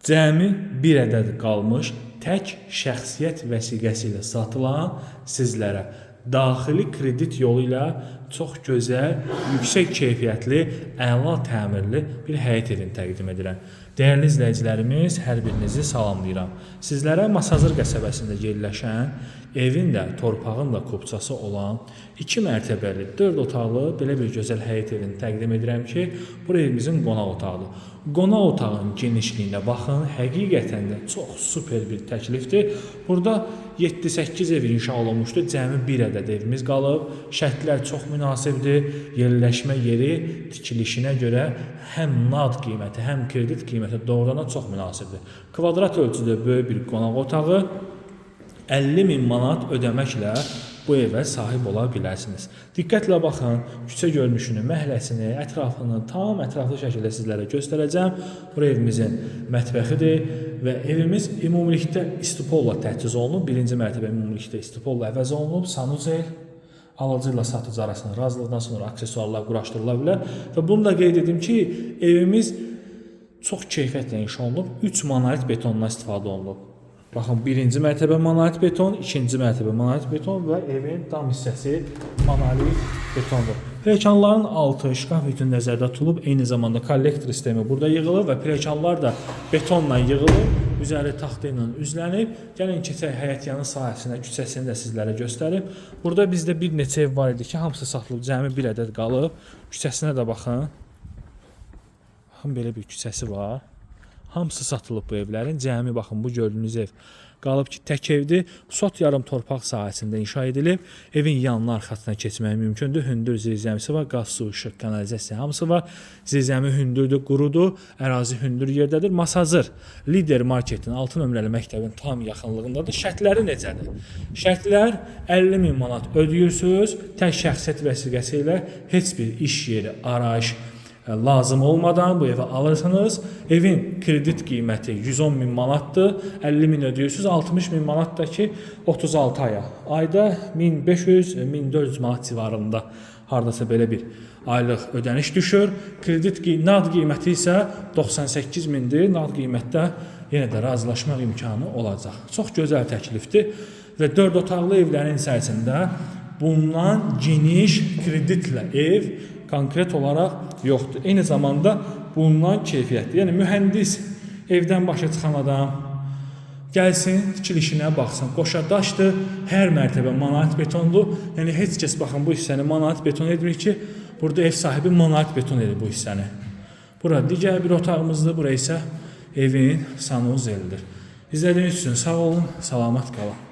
Cəmi bir ədəd qalmış tək şəxsiyyət vəsiqəsi ilə satılan sizlərə daxili kredit yolu ilə çox gözəl, yüksək keyfiyyətli, əla təmirli bir həyət evini təqdim edirəm. Dəyərli izləyicilərimiz, hər birinizi salamlayıram. Sizlərə Masazır qəsəbəsində yerləşən, evin də, torpağın da kopçası olan 2 mərtəbəli, 4 otaqlı belə bir gözəl həyət evini təqdim edirəm ki, bu evimizin qonaq otağıdır. Qonaq otağının genişliyinə baxın, həqiqətən də çox super bir təklifdir. Burada 7-8 ev inşa olunmuşdur, cəmi bir ədəd evimiz qalıb. Şərtlər çox münasibdir. Yerləşmə yeri tikilişinə görə həm nağd qiyməti, həm kredit qiyməti doğrudan da çox münasibdir. Kvadrat ölçüdə böyük bir qonaq otağı 50 min manat ödəməklə bu evə sahib ola bilərsiniz. Diqqətlə baxın, küçə görünüşünü, məhəlləsini, ətrafını tam ətraflı şəkildə sizlərə göstərəcəm. Bura evimizin mətbəxidir və evimiz ümumilikdə istipolla təchiz olunub. Birinci mərtəbə ümumilikdə istipolla əvəz olunub. Sanuzel, alıcı ilə satıcı arasında razılıqdan sonra aksesuarlar quraşdırıla bilər. Və bunu da qeyd edim ki, evimiz çox keyfiyyətlə inşa olunub. 3 monolit betondan istifadə olunub. Baxın, birinci mərtəbə monolit beton, ikinci mərtəbə monolit beton və evin dam hissəsi monolit betondur. Pləkanların altı şkaf üçün nəzərdə tutulub, eyni zamanda kollektor sistemi burada yığılıb və pləkanlar da betonla yığılıb, üzəri taxta ilə üzlənib. Gəlin keçək həyətyanı sahəsinə, küçəsini də sizlərə göstərim. Burada bizdə bir neçə ev var idi ki, hamısı satılıb, cəmi bir ədəd qalıb. Küçəsinə də baxın. Baxın, belə bir küçəsi var. Hamısı satılıb bu evlərin. Cəmi baxın, bu gördüyünüz ev qalıb ki, tək evdir. Sot yarım torpaq sahəsində inşa edilib. Evin yanına, arxasına keçmək mümkündür. Hündür zirzəmisi var, qaz, su, işıq, kanalizasiya hamısı var. Zirzəmi hündürdür, qurudur. Ərazi hündür yerdədir. Masazır Lider marketin 6 nömrəli məktəbin tam yaxınlığındadır. Şərtləri necədir? Şərtlər 50 min manat ödəyirsiniz. Tək şəxsiyyət vəsiqəsi ilə heç bir iş yeri, arayış lazım olmadan bu evi alırsınız. Evin kredit qiyməti 110 min manatdır. 50 min ödəyirsiniz. 60 min manat da ki 36 aya. Ayda 1500-1400 manat civarında hardasa belə bir aylıq ödəniş düşür. Kredit nağd qiyməti isə 98 mindir. Nağd qiymətdə yenə də razılaşmaq imkanı olacaq. Çox gözəl təklifdir və 4 otaqlı evlərin içərisində bundan geniş kreditlə ev konkret olaraq yoxdur. Eyni zamanda bundan keyfiyyətli. Yəni mühəndis, evdən başa çıxan adam gəlsin, tikilişinə baxsın. Qoşa daşdır, hər mərtəbə monolit betondur. Yəni heç kəs baxın bu hissəni monolit beton etmir ki, burada ev sahibi monolit beton edir bu hissəni. Bura digər bir otağımızdır, bura isə evin sanuzelidir. İzlədiyiniz üçün sağ olun, salamat qalın.